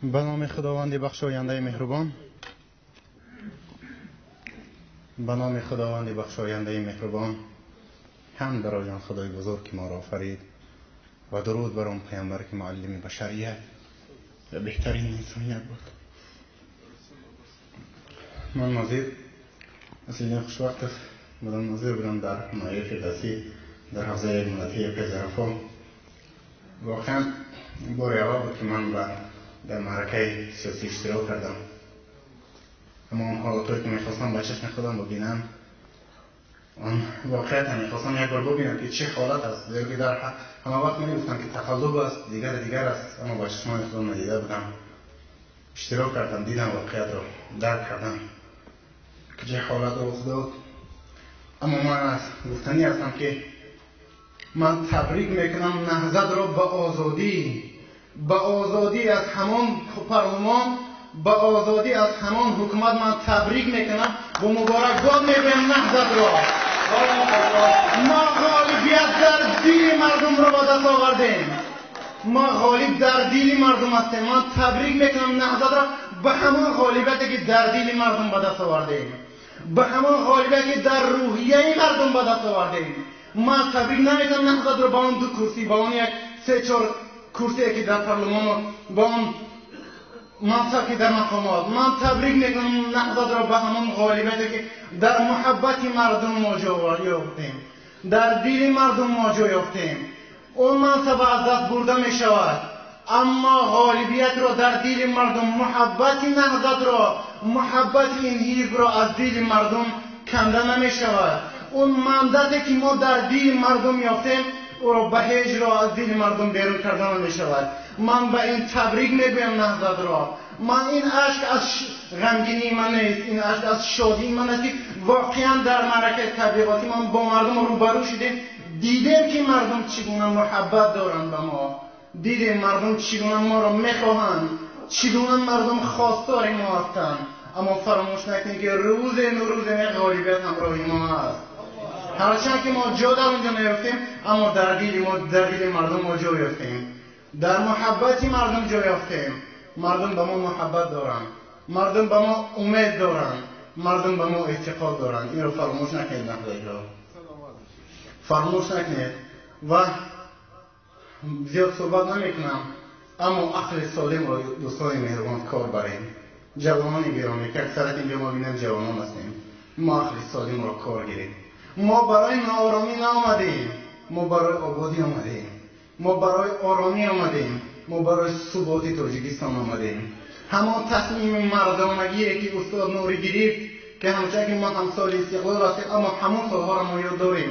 Ба номи Худованди бахшояндаи меҳрубон, ба номи Худованди бахшояндаи меҳрубон, ҳамд барои он Худои бузург, ки моро офарид, ва дуруд бар он паёмбар, ки муаллими башарият ва беҳтарин инсоният буд. Ман нозир аслан хушвақт будам, нозир будам дар ноҳияи Фирдавсӣ, дар ҳавзаи миллатии Пезарафо. Воқеан бори аввал буд, ки ман дар маъракаи сиёсӣ иштирок кардам. Аммо он ҳолатҳое, ки мехостам ба чашми худам бибинам, он воқеиятро мехостам як бор бибинам, ки чӣ ҳолат аст, зеро ки дар ҳама вақт мегуфтанд, ки тақаллуб аст, дигар дигар аст, аммо ба чашмони худам надида будам. Иштирок кардам, дидам воқеиятро, дарк кардам, ки чӣ ҳолат рух дод. Аммо ман аз гуфтанӣ ҳастам, ки ман табрик мекунам Наҳзатро ба озодӣ, ба озодӣ аз ҳамон парлумон, ба озодӣ аз ҳамон ҳукумат. Ман табрик мекунам ва муборакбод мегӯям Наҳзатро. Мо ғолибият дар дили мардумро ба даст овардем, мо ғолиб дар дили мардум ҳастем. Ман табрик мекунам Наҳзатро ба ҳамон ғолибияте, ки дар дили мардум ба даст овардем, ба ҳамон ғолибияте, ки дар рӯҳияи мардум ба даст овардем. Ман табрик намекунам Наҳзатро ба он ду курсӣ, ба он як се чор курсие, ки дар парлумону ба он мансаб, ки дар мақомот. Ман табрик мекунам Наҳзатро ба ҳамон ғолибияте, ки дар муҳаббати мардум мо ҷо ёфтем, дар дили мардум мо ҷо ёфтем. Он мансаб аз даст бурда мешавад, аммо ғолибиятро дар дили мардум, муҳаббати Наҳзатро, муҳаббати ин ҳизбро аз дили мардум канда намешавад. Он мандате, ки мо дар дили мардум ёфтем, ӯро ба ҳеҷ роҳ аз дили мардум берун карда намешавад. Ман ба ин табрик мегӯям Наҳзатро. Ман ин ашк аз ғамгинии ман нест, ин ашк аз шодии ман аст, ки воқеан дар маъракаи таблиғотӣ ман бо мардум рӯбарӯ шудем, дидем, ки мардум чӣ гуна муҳаббат доранд ба мо, дидем мардум чӣ гуна моро мехоҳанд, чӣ гуна мардум хостори мо ҳастанд. Аммо фаромӯш накунед, ки рӯзе рӯзе ғолибият ҳамроҳи мо аст. Ҳарчанд ки мо ҷо дар онҷо наёфтем, аммо дар дили мо, дар дили мардум мо ҷо ёфтем, дар муҳаббати мардум ҷо ёфтем. Мардум ба мо муҳаббат доранд, мардум ба мо умед доранд, мардум ба мо эътиқод доранд. Инро фаромӯш накунед, наҳзатиҳо, фаромӯш накунед. Ва зиёд суҳбат намекунам, аммо ақли солимро, дӯстони меҳрубон, кор барем. Ҷавонони гиромӣ, ки аксарат инҷо мо бинем ҷавонон ҳастем, мо ақли солимро кор гирем. Мо барои нооромӣ наомадем, мо барои ободӣ омадем, мо барои оромӣ омадем, мо барои суботи Тоҷикистон омадем. Ҳамон тасмими мардонагие, ки устод Нурӣ гирифт, ки ҳамчун ки мо ҳамсоли истиқлол ҳастем, аммо ҳамон солҳоро мо ёд дорем,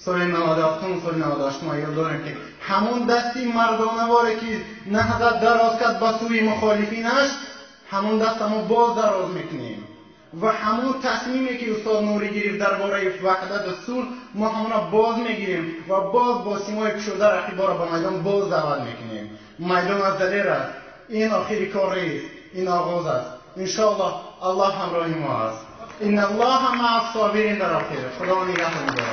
соли 97-ум, соли 98-ум ёд дорем, ки ҳамон дасти мардонаворе, ки Наҳзат дароз кард ба сӯи мухолифинаш, ҳамон даста мо боз дароз мекунем. Ва ҳамон тасмиме, ки устод Нурӣ гирифт дар бораи ваҳдату сулҳ, мо ҳамонро боз мегирем ва боз бо симои кушода рақиборо ба майдон боз даъват мекунем. Майдон аз далер аст. Ин охири кор нест, ин оғоз аст, иншоаллоҳ. Аллоҳ ҳамроҳи мо аст. Инна Аллоҳа маа собирин. Дар охир, Худо нигаҳтон дорад.